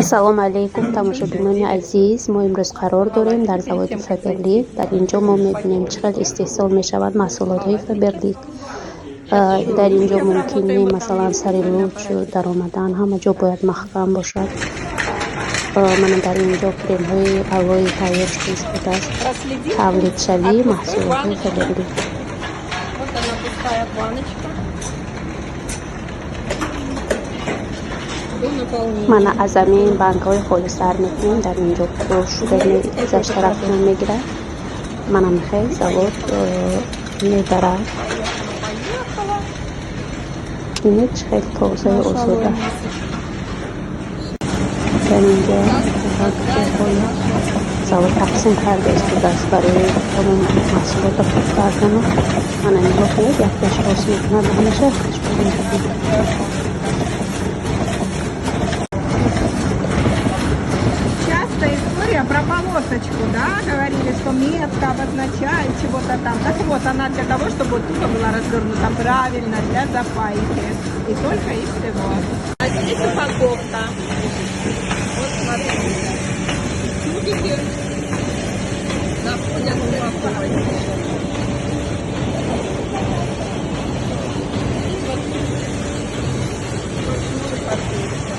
Ассалому алайкум, тамошобинони азиз. Мо имрӯз қарор дорем дар заводи Фаберлик. Дар ин ҷо мо мебинем, чӣ хел истеҳсол мешавад маҳсулотҳои Фаберлик. Дар ин ҷо мумкин не, масалан, сари луч даромадан, ҳама ҷо бояд маҳкам бошад. Мана, дар ин ҷо кремҳои алои тайёр шуда истодааст, тавлидшавии маҳсулотҳои Фаберлик. Вот она, пустая баночка. До наполнения. Мана, аз ҳамин банкаҳои холӣ сар мекунем. Дар ин ҷо пур шуда гузашта рафтан мегирад. Мана, михел завод мебарад. Поехала. Бинед, чӣ хел тозаю озода. Дар ин ҷо завод тақсим карда истодааст барои тамом маҳсулотро пур кардану. Мана, нигоҳ кунед, якташ рост мекунад, ҳамаша чикор мекунад. Часто история про полосочку, да, говорили, что метка обозначает чего-то там. Так вот, она для того, чтобы туго была развернута правильно для запайки. И только и всего. А здесь упаковка. Вот смотрите. Тюбики заходят в упаковочку. И вот вручную фасуется.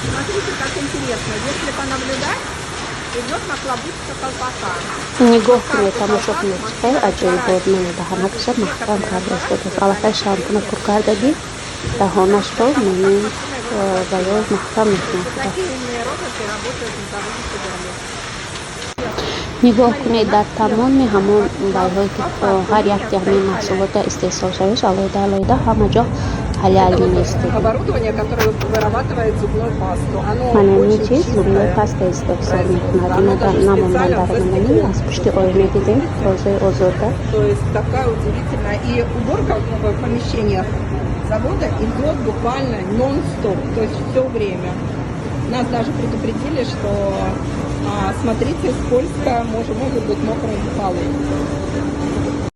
Смотрите, как интересно. Если понаблюдать, идет нахлобучка колпака. Нигоҳ кунед, тамошо кунед, чӣ хел аҷоибот. Мана, даҳанакаша маҳкам карда истодааст. Аллакай шампуна пур кардагӣ, даҳонашро манин ба ёд маҳкам мекунад. Такие умные роботы работают на заводе «Фаберлик». Нигоҳ кунед, дар тамоми ҳамон байҳое, ки ҳар якти ҳамин маҳсулота истеҳсол шавиш, алоҳида алоҳида ҳама ҷо ҳалялни нестед. Оборудование, которое вырабатывает зубную пасту. Оно Мана, ин очень чиз зубной чистое. паста истеҳсол мекунад. Ина намондан даромадани аз пушти оина дидем, тозаи озода. То есть такая удивительная. И уборка в помещениях завода идет буквально нон-стоп, то есть все время. Нас даже предупредили, что смотрите, скользко, могут быть мокрые полы.